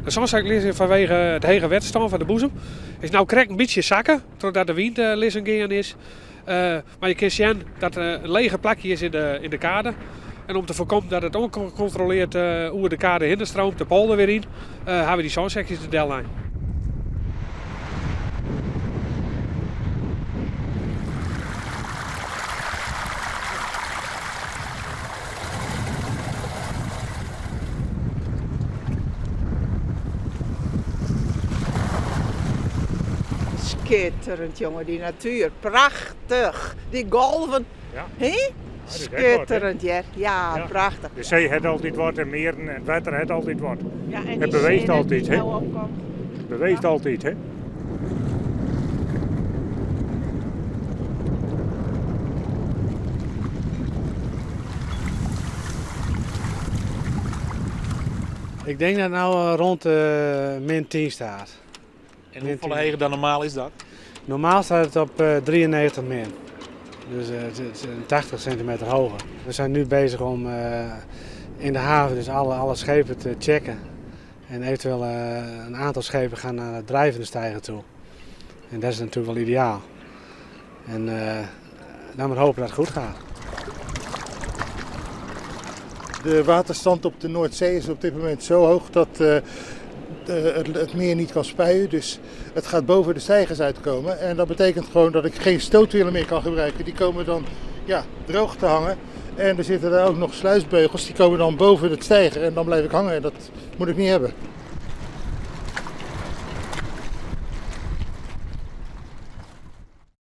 De sânsekken lizze fanwege it hege wetterstân fan de boezem. Is no krekt in bytsje sakke trochdat de wyn lizzen gean is. Mar je kinne sjen dat der in leger plakje is yn de kade. En om te foarkommen dat it ûnkontroleard oer de kade hinne streamt, de polder wer yn, hawwe wy dy sânsekjes der dellein. Skitterend jonge, dy natuer, prachtich. Dy golven, hè? Skitterend hear, ja, prachtich. De see hat altyd wat en mearen en it wetter hat altyd wat. Het beweecht altyd, hè? Het beweecht altyd, hè? Ik denk dat het nou rond de min 10 staat. En hoefolle heger dan normaal is dat? Normaal staat het op 93 min. Dus het is 80 centimeter hoger. We zijn nu bezig om in de haven dus alle schepen te checken. En eventueel een aantal schepen gaan naar de drijvende steiger toe. En dat is natuurlijk wel ideaal. En dan maar hopen dat het goed gaat. De waterstand op de Noordzee is op dit moment zo hoog dat het meer niet kan spuien. Dus het gaat boven de steigers uitkomen. En dat betekent gewoon dat ik geen stootwielen meer kan gebruiken. Die komen dan droog te hangen. En er zitten daar ook nog sluisbeugels, die komen dan boven het steiger en dan blijf ik hangen en dat moet ik niet hebben.